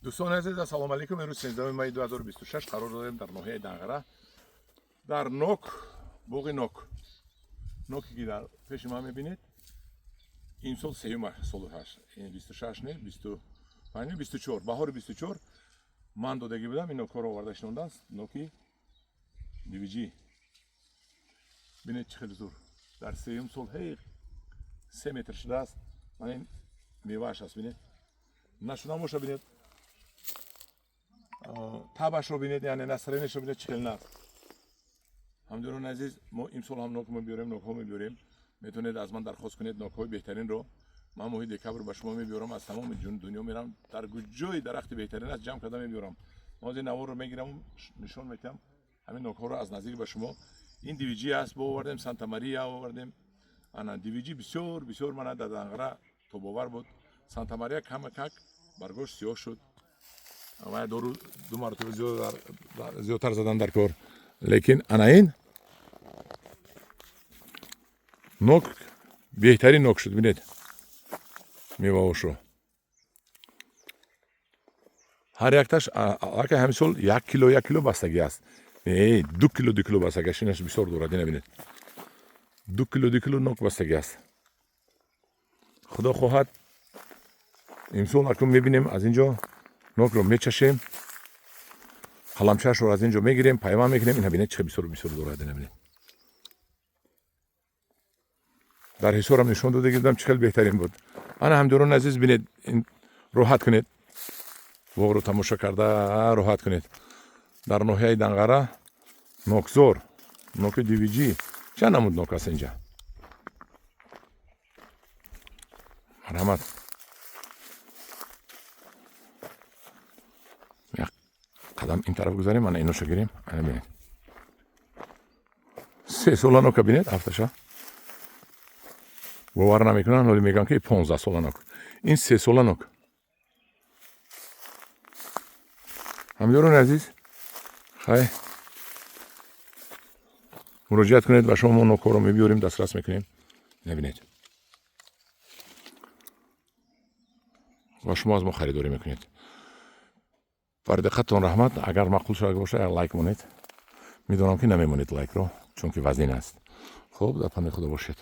Дӯстони азиз, ассалому алайкум. Имрӯз 13 майи 2026 қарор дорем дар ноҳияи Данғара, дар нок, боғи нок. Ноке ки дар пеши ман мебинед, имсол сеюм солу ҳашт, 26 не, 25 не, 24, баҳори 24 ман додагӣ будам. Ин нокҳоро оварда шинондан, ноки дивиҷӣ. Бинед, чӣ хеле зур дар сеюм сол ҳей 3 метр шудааст. Ман ин мевааш аст, бинед, нашуда боша, бинед, табашро бинед, яъне настроение шро бинед, чӣ хел наст. Ҳамдиёрони азиз, мо имсол ҳам нок мебиёрем, нокҳо мебиёрем. Метавонед аз ман дархост кунед нокҳои беҳтаринро. Ман моҳи декабр ба шумо мебиёрам. Аз тамоми дунё мерам, дар куҷои дарахти беҳтарин аст, ҷамъ карда мебиёрам. Ҳозир наворро мегирам, нишон метиҳам ҳамин нокҳоро аз наздик ба шумо. Ин дивиҷи аст, бо овардем, Санта Мария овардем. Ана дивиҷи бисёр бисёр мана дар Данғара тобовар буд. Санта Мария камакак баргош сиёҳ шуд ва дору ду маротиба зиёдтар задан дар кор. Лекин ана ин нок беҳтарин нок шуд. Бинед меваошро, ҳар якташ аллакай ҳамин сол 1 кило, 1 кило бастагӣ аст. Не, 2 кило, 2 кило бастагӣ аст. Инаш бисёр дорад. Ина бинед, 2 кило, 2 кило нок бастагӣ аст. Худо хоҳад, имсол акнун мебинем, аз ин ҷо нокро мечашем, қаламчаашро аз ин ҷо мегирем, пайванд мекунем. Ина бинед, чӣ бисёр бисёр дорад. Ина бинед, дар ҳисорам нишон дода гирдам, чӣ хел беҳтарин буд. Ана, ҳамдиёрони азиз, бинед, роҳат кунед, боғро тамошо карда роҳат кунед. Дар ноҳияи Данғара нокзор, ноки дивиҷӣ, чанд намуд нок аст инҷа. Марҳамат, як қадам ин тараф гузарем, ана иноша гирем. Ана бинед, 3 сола нока бинед, ҳафташа. Бовар намекунанд, ҳоли мегӯям, ки 15 сола нок, ин 3 сола нок. Ҳамдиёрони азиз, хай, муроҷиат кунед ба шумо, мо нокҳоро мебиёрем, дастрас мекунем. Набинед, ва шумо аз мо харидорӣ мекунед. Бар диққаттон раҳмат. Агар маъқул шуда бошад, як лайк монед. Медонам, ки намемонед лайкро, чунки вазнин аст. Хуб, дар паноҳи Худо бошед.